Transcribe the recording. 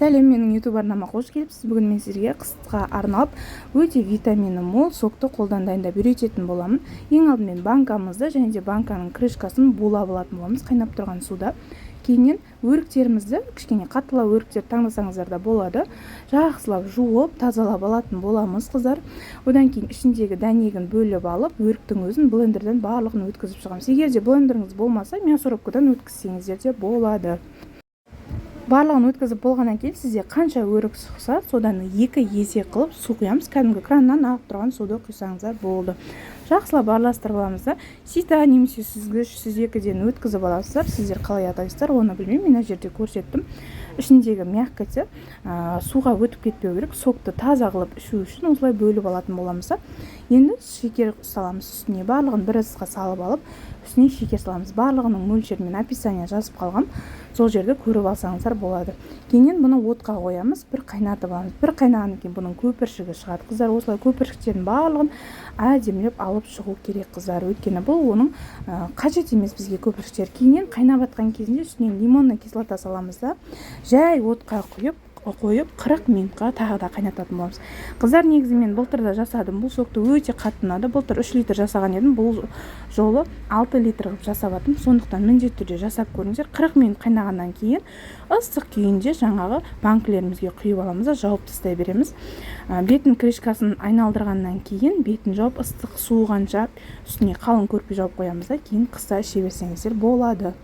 Сәлем, менің YouTube арнама қош келіпсіз! Бүгін мен сіздерге қысқа арналып, өте витамині мол сокты қолдан дайындап үйрететін боламын. Ең алдымен банкамызды және де банканың крышкасын булап алатын боламыз қайнап тұрған суда. Кейіннен өріктерімізді, кішкене қаттылау өріктерді таңдасаңыздар да болады, жақсылап жуып, тазалап алатын боламыз, қыздар. Одан кейін ішіндегі дәнегін бөліп алып, өріктің өзін блендерден барлығын өткізіп шығамыз. Егер де блендеріңіз болмаса, мясорубкадан өткізсеңіздер де болады. Барлығын өткізіп болғаннан кейін сізде қанша өрік шықса, содан 2 есе қылып су құямыз. Кәдімгі краннан ағып тұрған суды құйсаңыздар болды. Жақсылап араластырып аламыз да, сито немесе сүзгіш, сүзекіден өткізіп аласыздар. Сіздер қалай атайсыздар, оны білмеймін, мен мына жерде көрсеттім. Ішіндегі мякоти суға өтіп кетпеу керек. Сокты таза қылып ішу үшін осылай бөліп алатын боламыз да, енді шекер саламыз үстіне. Барлығын бір ыдысқа салып алып, үстіне шекер саламыз. Барлығының мөлшерін мен описание жазып қалғам, сол жерде көріп алсаңыздар болады. Кейіннен бұны отқа қоямыз, бір қайнатып аламыз. Бір қайнағаннан кейін бұның көпіршігі шығады, қыздар. Осылай көпіршіктердің барлығын әдемілеп алып шығу керек, қыздар, өйткені бұл оның қажет емес бізге көпіршіктер. Кейіннен қайнап жатқан кезінде үстінен лимонный кислота саламыз да, жай отқа құйып қойып, 40 минутқа тағы да қайнататын боламыз. Қыздар, негізі мен былтыр да жасадым бұл сокты, өте қатты ұнады. Былтыр 3 литр жасаған едім, бұл жолы 6 литр қылып жасап жатырмын. Сондықтан міндетті түрде жасап көріңіздер. 40 минут қайнағаннан кейін ыстық күйінде жаңағы банкілерімізге құйып аламыз да, жауып тастай береміз. Бетін, крышкасын айналдырғаннан кейін бетін жауып, ыстық суығанша үстіне қалың көрпе жауып қоямыз да, кейін қыста іше берсеңіздер болады.